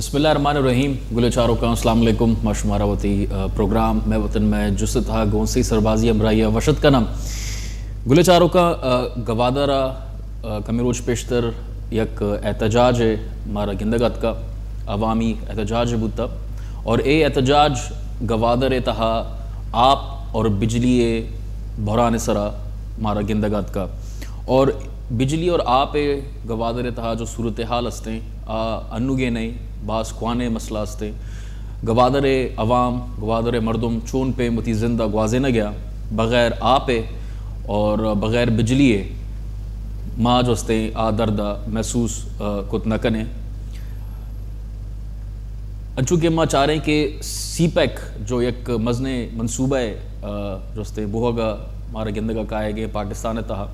بسم اللہ الرحمن الرحیم۔ گلیں چاروکاں، السلام علیکم۔ ما شمارا وتی، آ، پروگرام مئے وطن مئے جست ءِ تہا گوں سہی سربازی ہمراہی ءَ وش اتک کناں۔ گلیں چاروکاں، آ، گوادر ءَ، آ، کمیں روچ پیشتر یک احتجاج ءَ مارا گندگ ءَ اتکا، عوامی احتجاج بوتا اور اے احتجاج گوادر ءِ تہا آپ اور بجلی ءِ بحران ءِ سرا مارا گندگ ءَ اتکا اور بجلی اور آپ ءِ گوادر ءِ تہا جو صورتحال استیں، آ انوگیں نئیں، باز کوانیں مسئلہ استیں۔ گوادر ءِ عوام، گوادر ءِ مردم چون پیم وتی زند ءَ گوازینگ ءَ بغیر آپ ءِ اور بغیر بجلی ءِ ما جو استیں آ درد ءَ محسوس، آ، کت نہ کنیں۔ انچو کہ ما چاریں کہ سی پیک جو یک مزنیں منصوبہ ءِ، آ، جو استیں بوہگ ءَ مارا گندگ ءَ کائیگ ءَ پاکستان ءِ تہا،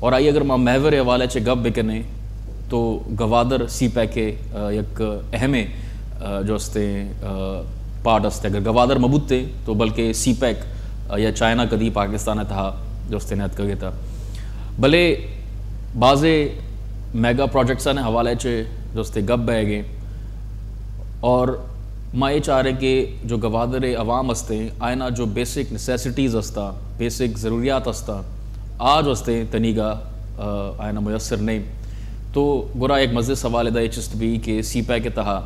اور آئی اگر ما محور ءِ حوالے چہ گپ بکنیں تو گوادر سی پیک ءِ، آ، یک اہمیں، آ، جو استیں، آ، پارٹ است۔ اگر گوادر مہ بوتیں تو بلکہ سی پیک، آ، یا چائنا کدی پاکستان ءِ تہا جو استیں نہ اتکگ ات۔ بلے بازیں میگا پروجیکٹس ءِ حوالے چہ جو استیں گپ بئیگ ءَ اور ما اے چاریں کہ جو گوادر ءِ عوام استیں، آیانا جو بیسک نیسیسٹیز استاں، بیسک ضروریات استاں، آ جو استیں تنیگا، آ، آیانا میسر نئیں۔ تو گڑا یک مزنیں سوال ادا اے چست بی کہ سی پیک ءِ تہا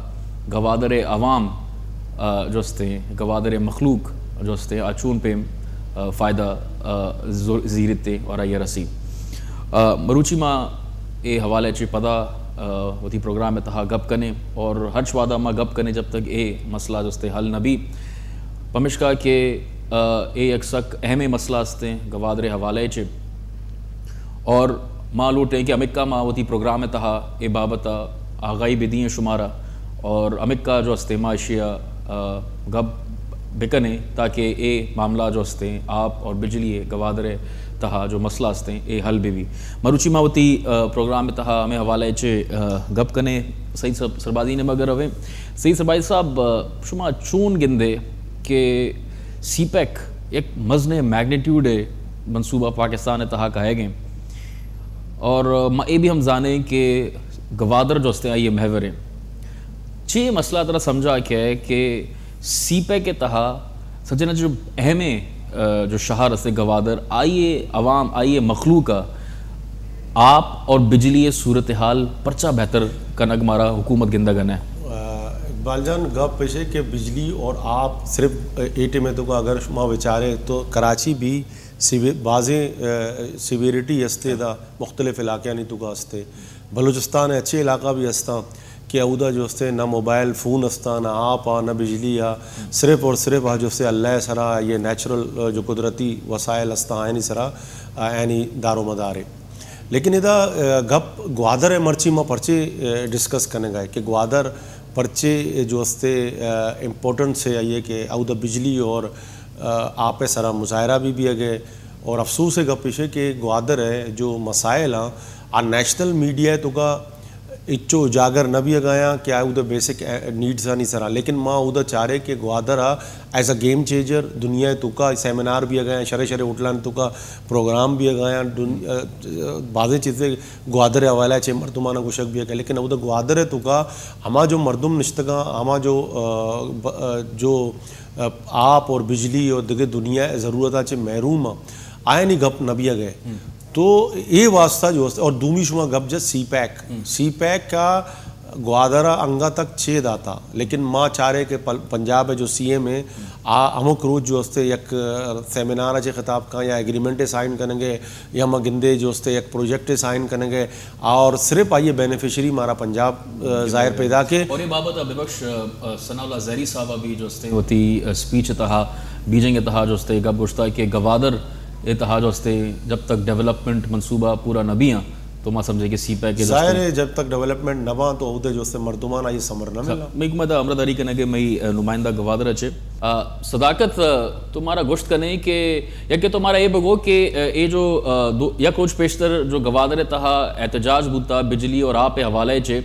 گوادر ءِ عوام، آ، جو استیں، گوادر ءِ مخلوق جو استیں، آ چون پیم، آ، فائدہ، آ، زو-، زیرتیں اور آئی ءَ رسی۔ آ، مروچی ما اے حوالے چہ پدا، آ، وتی پروگرام ءِ تہا گپ کنیں اور ہرچ وہدا ما گپ کنیں جب تک اے مسئلہ جو استیں حل نہ بی، پمشکا کہ، آ، اے یک سک اہمیں مسئلہ استیں گوادر ءِ حوالے چہ اور ما لوٹیں کہ ہمکا ما وتی پروگرام ءِ تہا اے بابت ءَ آگاہی بدییں شمارا اور ہمکا جو استیں ما اشی ءَ، آ، گپ بکنیں تاکہ اے معاملہ جو استیں آپ اور بجلی ءِ گوادر ءِ تہا جو مسئلہ استیں اے حل بہ بی۔ مروچی ما وتی، آ، پروگرام ءِ تہا ہمے حوالے چہ، آ، گپ کنیں۔ سعید صاحب سربازی ءِ نیمگ ءَ رویں۔ سعید سربازی صاحب، آ، شما چون گندے کہ سی پیک یک مزنیں میگنیٹیوڈ ءِ منصوبہ پاکستان ءِ تہا کائیگ ءَ اور ما اے بھی ہم زانیں کہ گوادر جو استیں آئی ءِ محور ایں۔ چی مسئلہ ترا سمجھا کہ کہ سی پیک ءِ تہا سجنا جو اہمیں، آ، جو شہر استیں گوادر، آئی ءِ عوام، آئی ءِ مخلوق ءَ آپ اور بجلی ءِ صورتحال پرچا بہتر کنگ مارا حکومت گندگ ءَ نہ؟ آ، اقبال جان، گپ ایش ایں کہ بجلی اور آپ صرف اے ٹیم ءِ توکا اگر شما بچارے تو کراچی بھی سیوی-، بازیں، آ، سیویریٹی ہستے دا مختلف علاقیانی توکا ہستے۔ بلوچستان ءِ اچھے علاقہ بھی ہستاں کہ اودا جو ہستے نہ موبائل فون ہستاں، نہ آپ آ، نہ بجلی آ، صرف اور صرف آ جو ہستے اللہ ءِ سرا، یہ نیچرل، آ، جو قدرتی وسائل ہستاں آیانی سرا، آ، آیانی دار و مدار ایں۔ لیکن ادا، آ، گپ گوادر ءِ مرچی ما پرچے، آ، ڈسکس کنگ ءَ کہ گوادر پرچے جو ہستے، آ، امپورٹنس ایں آئی ءِ کہ اودا بجلی اور، آ، آپ ءِ سرا مظاہرہ بھی بیگ ءَ اور افسوس ءِ گپ ایش ایں کہ گوادر ءِ جو مسائل آں آ نیشنل میڈیا ءِ توکا ہچو اجاگر نہ بیگ ءَ آں کہ آ اود ءِ بیسک، آ، نیڈز آنی سرا، لیکن ما اود ءَ چارے کہ گوادر ءَ ایز اے گیم چینجر دنیا ءِ توکا سیمینار بیگ ءَ آں، شرے شرے ہوٹلانی توکا پروگرام بیگ ءَ آں، دن-، آ، بازیں چیزے گوادر ءِ حوالہ ءَ چہ مردماں گوشگ بیگ ءَ، لیکن اود ءَ گوادر ءِ توکا ہما جو مردم نشتگ آں، ہما جو، آ، ب-، آ، جو، آ، آپ اور بجلی اور دگہ دنیا ءِ ضرورتاں چہ محروم آں، آیانی گپ نہ بیگ ءَ۔ تو اے واسطہ جو است، اور دومی شما گپ جت سی پیک، سی پیک کا گوادر ءَ انگا تک چے داتا، لیکن ما چارے کہ پل-، پنجاب ءِ جو سی ایم ایں، آ ہمک روچ جو استے یک، آ، سیمینار ءَ چہ خطاب کاں یا ایگریمنٹ ءَ سائن کنگ ءَ یا ما گندے جو استے یک پروجیکٹ ءَ سائن کنگ ءَ، اور صرف آئی ءِ بینیفیشری مارا پنجاب، آ، ظاہر پیداک ایں۔ اور اے بابت ءَ ببخش، آ، ثناء اللہ زہری صاحب ءَ بھی جو استے وتی، آ، اسپیچ ءِ تہا، بیجنگ ءِ تہا جو استے گپ گوشتا کہ گوادر ءِ تہا جو استے جب تک ڈیولپمنٹ منصوبہ پورا نہ بیاں تو ما سمجھے کہ سی پیک ءِ جو استے ظاہر ایں جب تک ڈیولپمنٹ نہ باں تو اود ءِ جو استے مردمان آئی ءَ ثمر نہ ملا۔ مئی حکومت ءَ ہمراہداری کنگ ءَ مئی، آ، نمائندہ گوادر ءَ چہ۔ آ، صداقت، آ، تو مارا گوشت کنے کہ یکے تو مارا اے بگو کہ، آ، اے جو، آ، دو، یک روچ پیشتر جو گوادر ءِ تہا احتجاج بوتا بجلی اور آپ ءِ حوالہ ءَ چہ،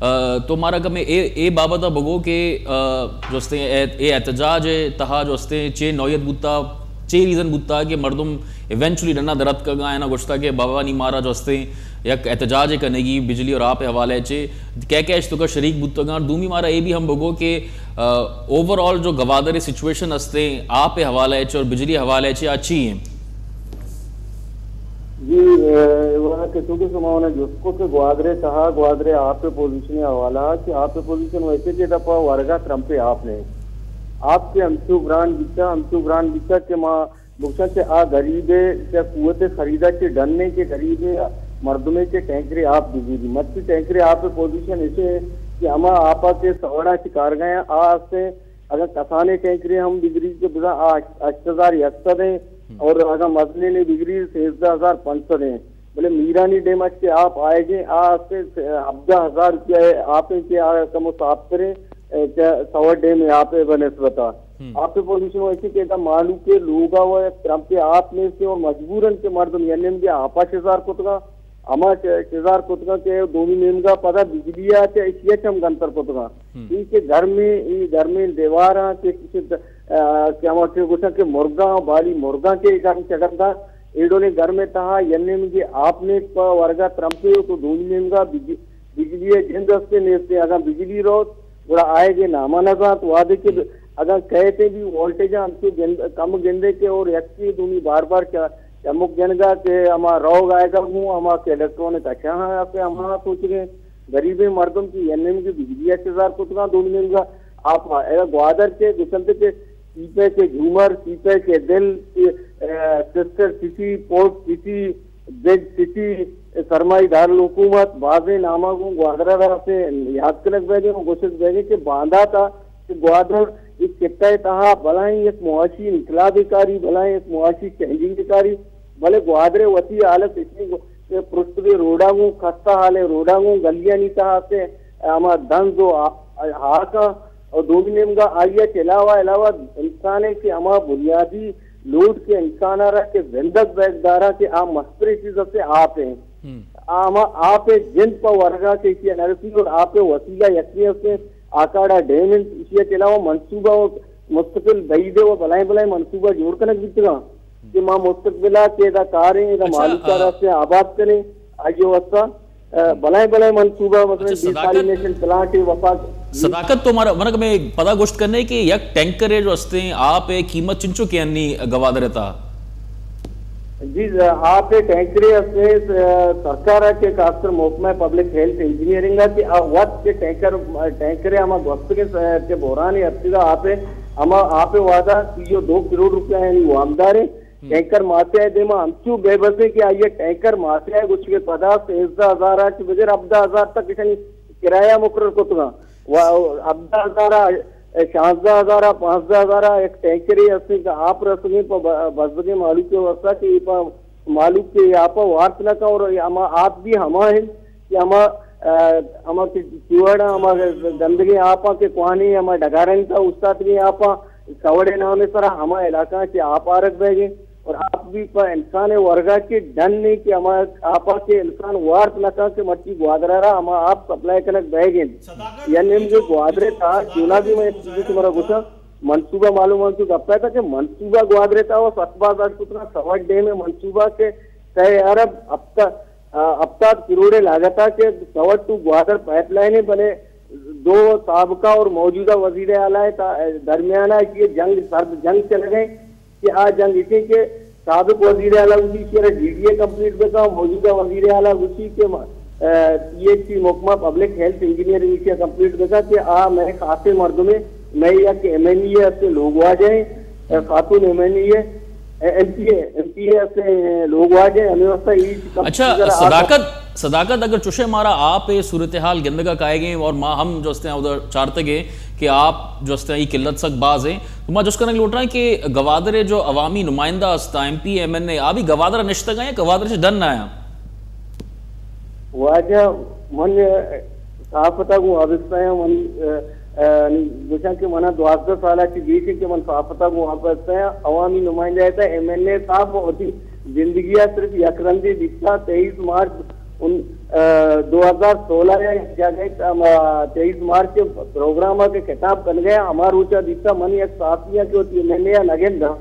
آ، تو مارا کمے اے، اے بابت ءَ بگو کہ، آ، جو استے اے، اے احتجاج ءِ تہا جو استے چے نوعیت بوتا، چے ریزن بوتا کہ مردم ایونچولی ڈنا دراتکگاں، اینا گوشتا کہ بابا نی مارا جو استے یک احتجاج کنگی بجلی اور آپ حوالے چے، کئے کئے اشتوکا شریک بوتگاں؟ اور دومی مارا اے بھی ہم بگو کہ اوور آل جو گوادر سچویشن ہستے آپ حوالے چے اور بجلی حوالے چے اچھی ہیں؟ جی، والا کہ چونکہ شما ہونا جس کو کہ گوادر تہا گوادر آپ پوزیشن حوالہ کہ آپ پوزیشن ویسے کہ دپا ورگا ترمپے آپ نے، آپ کے انچو گران بیتا، انچو گران بیتا کہ ما بگشاں کہ آ گریبے چہ قوت خریدا چہ ڈن ایں کہ گریبے مردمے چہ ٹینکرے آپ بزیری۔ مرچی ٹینکرے آپ پوزیشن ایشے کہ ہما آپا کہ سوڑا چہ کارگاں آ ہستے، اگاں کسانیں ٹینکرے ہم بزیری کہ بزاں آ ہشت ہزار یک سد ایں اور اگاں مزنیں بزیری سیزدہ ہزار پنچ سد ایں۔ بلے میرانی ڈیم اچ کہ آپ آئیگیں آ ہستے ہبدہ ہزار روپیہ آپ ایں کہ آ کمو صاف تریں چہ سوڑ ڈیم آپ بہ نسبتا۔ آپ پوزیشن ایسی کہ ادا مالو کے لوگا و ترمپے آپ نیستے اور مجبورن کہ مردم یعنی کہ آپا شزار کتگا، ہما شزار کتگا کہ دومی نیمگا پدا بجلی آ چہ اشیا چم گنتر کتگا۔ ای کہ گرمیں، ای گرمیں دیواراں کہ کسی کہ ہما کہ گوشن کہ مرگاں، بالی مرگاں کہ گرم چگندا، ایڈولیں گرمیں تہا یعنی کہ آپ نے پا ورگا ترمپے تو دومی نیمگا بجلی جند ہستے نیستے۔ اگاں بجلی روت گڑا آئیگے ناما نہ زانت۔ وہدے کہ اگاں کئیت بھی وولٹیج ہم کہ کم گندے کہ اور یکی دومی بار بار چمک جنگا کہ ہما روگ آئیگا ہوں ہما کہ الیکٹرانک اچھا ہاں کہ ہما سوچگے غریبیں مردم کی یعنی کہ بجلی اچھزار کتگاں دومی نیمگا آپ گوادر کے گسنتے کہ سیپے کے جھومر، سیپے کے دل، sister city, port city, big city, سرمائی دارالحکومت، بازیں ناماں گوں گوادر ء را سے یات کنگ بیگیں و گوشگ بیگیں کہ باندات ء کہ گوادر ایک خطہ ء تہا بلائیں یک معاشی انقلابے کاری، بلائیں یک معاشی چینجنگے کاری، بلے گوادر ء وتی حالت اتنی پرشتگیں روڈاں گوں، خستہ حالیں روڈاں گوں، گلیانی تہا سے ہما دنز و ہاکاں اور دومی نیمگا آئی ء چہ علاوہ علاوہ انسان ء کہ ہما بنیادی لوٹ کہ انسان ء را کہ زندگ بیگ دارا کہ آ مستریں چیز اسے آپ ہیں۔ آ ہما آپ ء جند پہ ورگا کہ ایشی ء نرسی اور آپ ء وسیلہ یکی اسے آکاڑا ڈیم انت۔ ایشی ء چہ علاوہ منصوبہ و مستقل بعید و بلائیں بلائیں منصوبہ جوڑ کنگ بیتگاں کہ ما مستقبل ء کہ ادا کاریں، ادا مالوک ء را سے آباد کنیں، آئی ء واسطہ بلائیں بلائیں منصوبہ، مثلاً ڈیسالینیشن پلانٹ، وفاق۔ صداقت، تو مارا، من کمے پدا گوشت کرنے کہ یک ٹینکر ہے جو ہستے ہیں آپ ہے، قیمت چنچو کے انی گوادر تا؟ جی، آپ ٹینکر ہستے، سرکار ہے کہ خاص کر محکمہ پبلک ہیلتھ انجینئرنگ ہے کہ آ وقت کے ٹینکر، ٹینکر ہما گوستگے کے بحران ارتگا آپ ہے، ہما آپ وعدہ سی و دو کروڑ روپیہ یعنی وامدار ہے۔ ٹینکر ماسیا ء دیما انچو بے بس ایں کہ آئی ء ٹینکر ماسیا ء گوشگ ء پدا سیزدہ ہزار ء چہ بگر ہبدہ ہزار تک ایشانی کرایہ مقرر کتگاں و ہبدہ ہزار ء شانزدہ ہزار ء پانزدہ ہزار ء یک ٹینکرے ہستیں کہ آپ رسگیں پہ بزگیں مالوک ء واسطہ کہ اے پہ مالوک کہ اے آپ ء وارت نہ کن اور ہما آپ بھی ہما انت کہ ہما، ہما کہ چیوڑاں، ہما گندگیں آپاں کہ کوہنیں ہما ڈگارانی تہا اوشتاتگیں آپاں سوڑ ء نام ء سرا ہما علاقہ چہ آپ آرگ بیگ ء اور آپ بھی پہ انسان ء ورگا کہ ڈن ء کہ ہما آپا کہ انسان وارت نہ کن کہ مرچی گوادر ء را ہما آپ سپلائی کنگ بیگ انت۔ یا نیم جو گوادر ء تہا چونا بھی میں چیزیں شمارا گوشاں، منصوبہ معلوم انت کہ گپ ء تھا کہ منصوبہ گوادر ء تہا و سک باز اڈ کتنا سوڑ ڈیم ء منصوبہ کہ سئے ارب ہفتہ ہپتاد کروڑ ء لاگت ء کہ سوڑ ٹو گوادر پائپ لائن ء، بلے دو سابقہ اور موجودہ وزیر اعلی ء درمیان ء ایشی ء جنگ، سرد جنگ چلگ ء کہ آ جنگ ایش کہ سابق وزیر اعلی گوشی کہ ڈی ڈی اے کمپلیٹ بکا، موجودہ وزیر اعلی گوشی کہ پی ایچ سی محکمہ پبلک ہیلتھ انجینئرنگ ایشی کمپلیٹ بکا کہ آ میں خاصے مردمے، میں یک ایم این ای ء ہستے لوگ واجہ ہیں، خاتون ایم این ای ء، ایم پی اے، ایم پی اے ہستے لوگ واجہ ہیں، ہمیں واسطہ ایچ کم اچھا، صداقت، صداقت، اگر چوشے مارا آپ اے صورتحال گندگا کائے گئے اور ما ہم جو ہستے ہیں ادھر چارتے گئے کہ آپ جو ہستے ہیں یہ قلت سک باز ہیں، تو ما جس کرنے لوٹ رہا ہے کہ گوادر جو عوامی نمائندہ ہستا، ایم پی اے، ایم این اے، آ بھی گوادر نشتگا یا گوادر سے ڈن آیا؟ واجہ من صحافت ء گوں وابستہ آں، من گوشاں کہ منا دوازدہ سال ء چہ گیش کہ من صحافت ء گوں وابستہ آں، عوامی نمائندہ ء تہ ایم این اے صاحب وتی زندگی ء صرف یک رندے دیستا، تئیس مارچ دو ہزار سولہ ء یک جاگہ تئیس مارچ پروگرام ء کہ خطاب کنگ ء ہما روچ ء دیستا، من یک صحافی آں کہ وتی ایم این اے ء نہ گنداں۔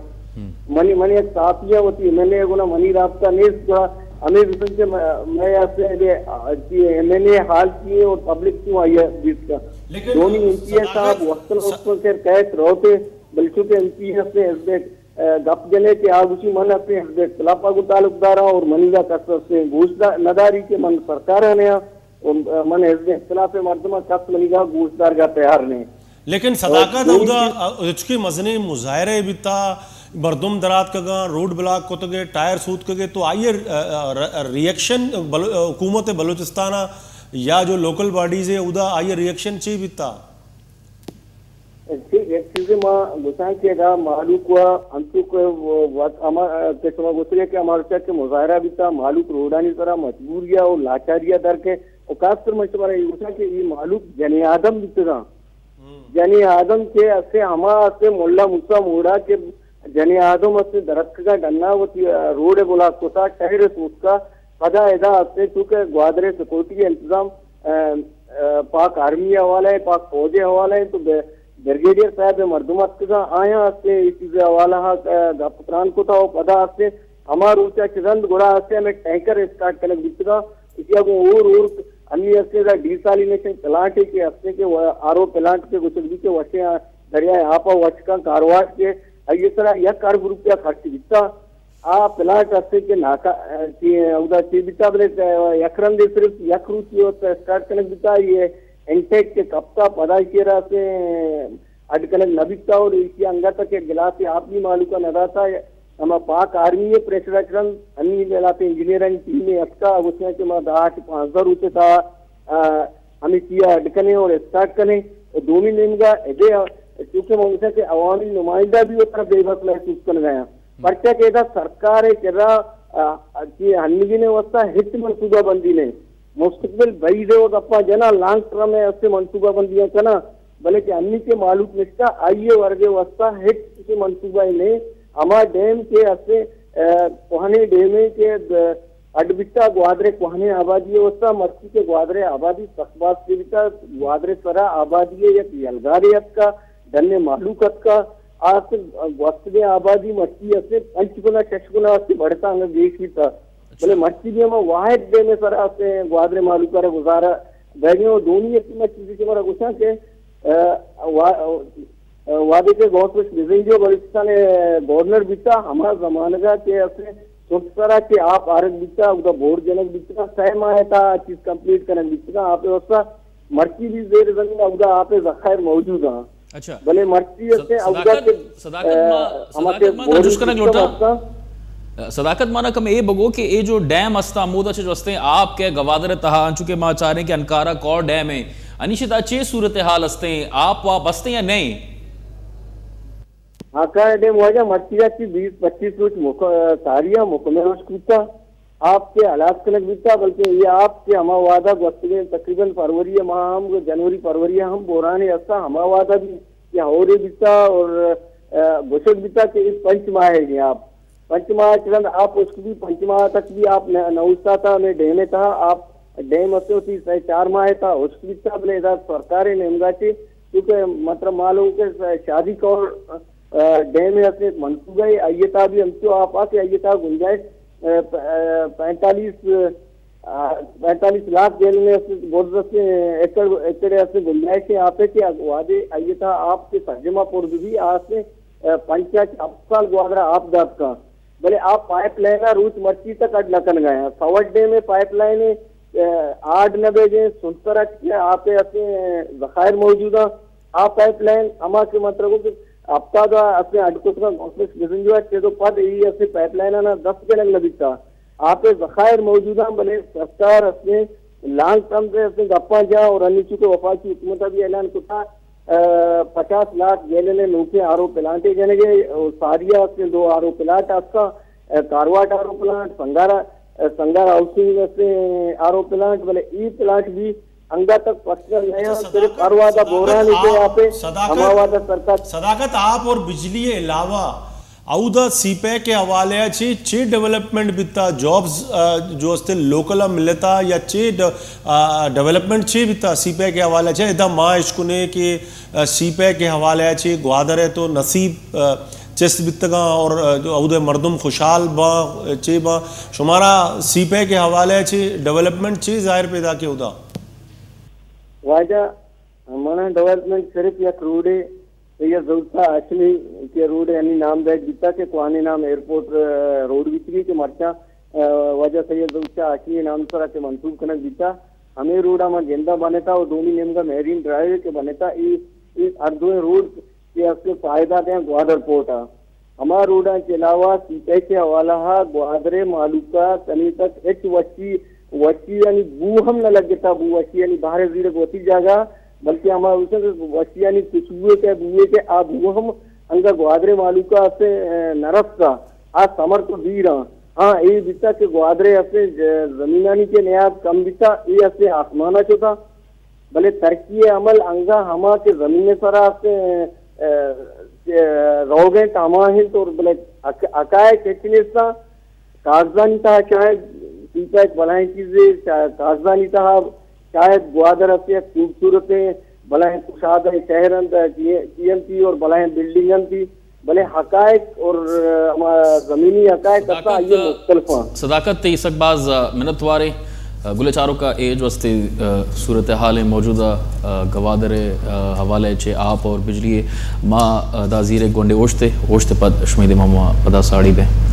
منی، منی یک صحافی ء وتی ایم این اے ء گونا منی رابطہ نیست، گڑا ہمیں گوشن کہ میں، میں ایسے اے، اے، ایم این اے حال کیے اور پبلک کیوں آئی ہے بیس کا۔ لیکن دونوں ایم پی اے صاحب صداقت، وقتاً س- وقتاً خیر کہت رہتے، بلکہ کہ ایم پی اے سے حزب، اے، گپ جنے کہ آ گوشی من اپنے حزب اختلاف آگو تعلق دارا اور منی دا کس سے گوش دا-، نداری کہ من سرکار آنے ہاں اور من حزب اختلاف مردم کس منی دا گوش دار گا تیار نہیں۔ لیکن صداقت، اور اودا، ا، چونکہ مزنیں مظاہرہ بیتا، مردم دراتکگاں، روڈ بلاک کتگے، ٹائر سوتکگے، تو آئی ء، ا، ا، ر-، ری ایکشن بلو-، حکومت بلوچستان ء یا جو لوکل باڈیز ہے، اودا آئی ء ری ایکشن چی بیتا؟ ٹھیک، یک چیزے ما گوشاں کہ ادا مہلوک و انچو کہ و-، وت ہما، ا، کہ شما گوشتگے کہ ہما روچا کہ مظاہرہ بیتا، مہلوک روڈانی سرا مجبوری ء و لاچاری ء در کے، و خاص کر من شمارا اے گوشاں کہ اے مہلوک جنی آدم بیتگاں۔ جنی آدم کہ اسے ہما اسے ملا موسی موڑا کہ جنی آدم اسے درتکگا ڈنا وتی روڈ بلاک کتا، ٹائر سوتکا، پدا ادا اسے چونکہ گوادر سیکورٹی انتظام، ا، ا، پاک آرمی حوالہ ہے، پاک فوج حوالہ ہے، تو بے-، بریگیڈیئر صاحب مردم اتکگا، آیاں اسے اے چیز حوالہ، ا، گپ تران کتا و پدا اسے ہما روچا چہ رند گڑا اسے ہمیں ٹینکر اسٹارٹ کنگ بیتگا، اسی اگوں اور اور انی اسے دا ڈیسالینیشن پلانٹ ہے کہ اسے کہ آر او پلانٹ کے گوشگ بیتے وشے دریائے آپا وچ کن کارواٹ کے، آئی سرا یک ارب روپیہ خرچ بیتا۔ آ پلانٹ اسے کہ ناکا-، کہ اودا چی بیتا بلے یک رندے صرف یک روچی ہوتا اسٹارٹ کنگ بیتا، یہ انٹیک کے کپتا پدا شیرا سے اڈ کنگ نہ بیتا اور ایشی انگت کہ گلاس آپ بھی مالوکا نہ داتا۔ ہما پاک آرمی ء پریشر ء چہ رند انی علاقہ انجینئرانی ٹیم ء اتکا، گوشتگ کہ ما دہ چہ پانزدہ روچ ء تہا، آ، ہمے چیا اڈ کنیں اور اسٹارٹ کنیں۔ و دومی نیمگا ادے، چونکہ ما گوشاں کہ عوامی نمائندہ بھی وترا بے بس محسوس کنگا ہیں۔ پرچہ کہ ادا سرکار ء کرا، آ، کہ ہنگین ء واسطہ ہچ منصوبہ بندی نہیں۔ مستقبل بعید ء و گپاں جناں، لانگ ٹرم ء اسے منصوبہ بندیاں کناں، بلے کہ انی کہ مالوک نشتہ آئی ء ورگ ء واسطہ ہچ منصوبہ ء نہیں۔ ہما ڈیم کہ اسے، ا، کوہنیں ڈیمے کہ، ا، اڈ بیتا گوادر ء کوہنیں آبادی ء واسطہ، مرچی کہ گوادر ء آبادی سک باز سے بیتا، گوادر ء سرا آبادی ء یک یلگارے اتکا، ڈن ء مالوک اتکا، آ اسے گوستگیں آبادی مرچی اسے پنچ گنا شش گنا اسے بڑھتا انگا گیش بیتا۔ بلے مرچی بھی ہما واحد ڈیم ء سرا اسے گوادر ء مالوک ء را گزارہ بیگیں و دومی یک چیزے کہ مارا گوشاں کہ، ا، وا-، ا، وہدے کہ گوتمش بزنجو بلوچستان ء گورنر بیتا، ہما زمانگا کہ اسے سرسرا کہ آپ آرگ بیتا، اودا بور جنگ بیتا، سہ ماہ تا چیز کمپلیٹ کنگ بیتا، آپ ء واسطہ مرچی بھی زیر زمین اودا آپ ء ذخائر موجود ہیں۔ اچھا۔ بلے مرچی س-، اسے اودا صداقت، کہ، صداقت ما، ا، ہما صداقت کہ ما بورنگ جست کنگ سسٹم لوٹاں۔ ہستا۔ صداقت مانا کم اے بگو کہ اے جو ڈیم ہستا، مودا چہ جو ہستیں آپ کہ گوادر تہا، انچو کہ ما چاریں کہ انکارا کور ڈیم ہے، انیشتا چے صورتحال ہستیں، آپ واپ ہستیں یا نہیں؟ ہاں، کور ڈیم واجہ مرچی چی بیس پچیس روچ مک-، ساریا مکمل روچ کیتا۔ آپ کہ ہلاس کنگ بیتا، بلکہ یہ آپ کہ ہما وعدہ گوستگیں تقریباً فروری ماہ ہم، جنوری فروری ہم بورانے ہستا، ہما وعدہ بھی کہ ہورے بیتا اور، ا، گوشگ بیتا کہ اس پنچ ماہ ہے یہ آپ۔ پنچ ماہ چہ رند آپ اشک بھی، پنچ ماہ تک بھی آپ نہ، نہ اوشتاتا ہمیں ڈیم تہا، آپ ڈیم اسے ہوتی سہ چار ماہ تا اشک بیتا، بلے ادا سرکار نیمگا چی، کیونکہ مطلب معلوم کہ شادی کور ء ڈیم ء است ایک منصوبہ ہے، آئی ء تہا بھی انچو آپ آ کہ آئی ء تہا گنجائش، ء، پ-، ء، پینتالیس، ء، پینتالیس لاکھ گیلن ء است، برز است، ایکڑ، ایکڑ ء است گنجائش ہے آپ ء کہ وہدے آئی ء تہا آپ کے سرجما پر بھی آ است، ء، پنچ ء ہفت سال گوادر ء آپ دات کا۔ بلے آ پائپ لائن ء روچ مرچی تک اڈ نہ کنگا ہیں۔ سوٹ ڈیم ء پائپ لائن ء، ء، آڈ نہ بیگیں، سنتر اچ کہ آپ ء اسے ذخائر موجود ہیں۔ آ پائپ لائن ہما کہ من ترا گوں کہ ہفتاد ء اسے اڈ کتگا کمپلیکس بزنجو ء چد و پد ای اسے پائپ لائن ء دست کنگ نہ بیتا۔ آپ ء ذخائر موجود ہیں، بلے سرکار اسے لانگ ٹرم سے اسے گپاں جا اور انی چونکہ وفاقی حکومت ء بھی اعلان کتا، ء، پچاس لاکھ گیلن ء نوکیں آر او پلانٹے جنگ ء، اور ساریا اسے دو آر او پلانٹ آسکا، ء، کارواٹ آر او پلانٹ، سنگارا، ء، سنگار ہاؤسنگ اسے آر او پلانٹ، بلے ای پلانٹ بھی انگا تک پسند نہ اچھا، ہیں، صرف صداقت، ہر وعدہ صداقت بحران ہے کہ آپ، آپ ہے، صداقت، ہما وعدہ سرکار۔ صداقت، آپ اور بجلی کے علاوہ اودا سی پیک کے حوالے چی، چی ڈیولپمنٹ بیتا، جابز، آ، جو استے لوکل ملتا یا چی ڈ-، آ، ڈیولپمنٹ چی بیتا سی پیک کے حوالے چی؟ ادا ما اشکنے کہ، آ، سی پیک کے حوالے چی گوادر ہے تو نصیب، آ، چ-، چست بیتگاں اور، ء، اود ء مردم خوشحال باں، چے باں؟ شمارا سی پیک ء حوالہ ء چے ڈیولپمنٹ چے ظاہر پیدا کہ ادا؟ واجہ، منا ڈیولپمنٹ صرف یک روڈے، سید ظہور شاہ ہاشمی کہ روڈ یعنی نام دائگ بیتا کہ کوہنیں نام ایئرپورٹ، ء، روڈ بیتگی کہ مرچاں، ء، واجہ سید ظہور شاہ ہاشمی نام سرا کہ منسوب کنگ بیتا، ہمیں روڈا ما گنداں بنتا اور دومی نیمگا میرین ڈرائیو کہ بنتا، ای، ای ہر دوئیں روڈ کہ است فائدہ دیں گوادر پورٹ ء۔ ہما روڈاں چہ علاوہ سی پیک ء حوالہ ء گوادر ء مہلوک ء تنی تک ہچ وشی، وشی یعنی بو ہم نہ لگتا، بو وشی یعنی بہر زیرگ وتی جاگہ، بلکہ ہما وشی یعنی خوشبو کہ بوئے کہ آ بو ہم انگا گوادر ء مہلوک ء است نہ رستا، آ سمر تو دیر آں۔ ہاں، اے بیتا کہ گوادر ء است زمینانی کہ نیاد کم بیتا، اے است آسمان ء چوتا۔ بلے ترقی ء عمل انگا ہما کہ زمین ء سرا است، ء، ء، روگ انت ہما انت اور بلے حق-، حقائق ہچ نیستاں۔ کاغذانی تہا شاید سی پیک بلاہیں چیزے، شا-، کاغذانی تہا شاید گوادر است یک خوبصورتیں بلاہیں کشادہ شہر انت، ٹی ایم ٹی اور بلاہیں بلڈنگ انت۔ بلے حقائق اور، ء، ہما زمینی حقائق کسا آئی مختلف ہیں۔ صداقت، تئی سک باز، ء، منت واریں۔ ء، گل چاروکا اے جو استے، ء، صورتحال موجودہ، ء، گوادر ء، ء، حوالہ چہ آپ اور بجلی ء ما، ء، دا زیر گونڈے اوشتے، اوشتے پد شمید ما پدا ساڑی بیں۔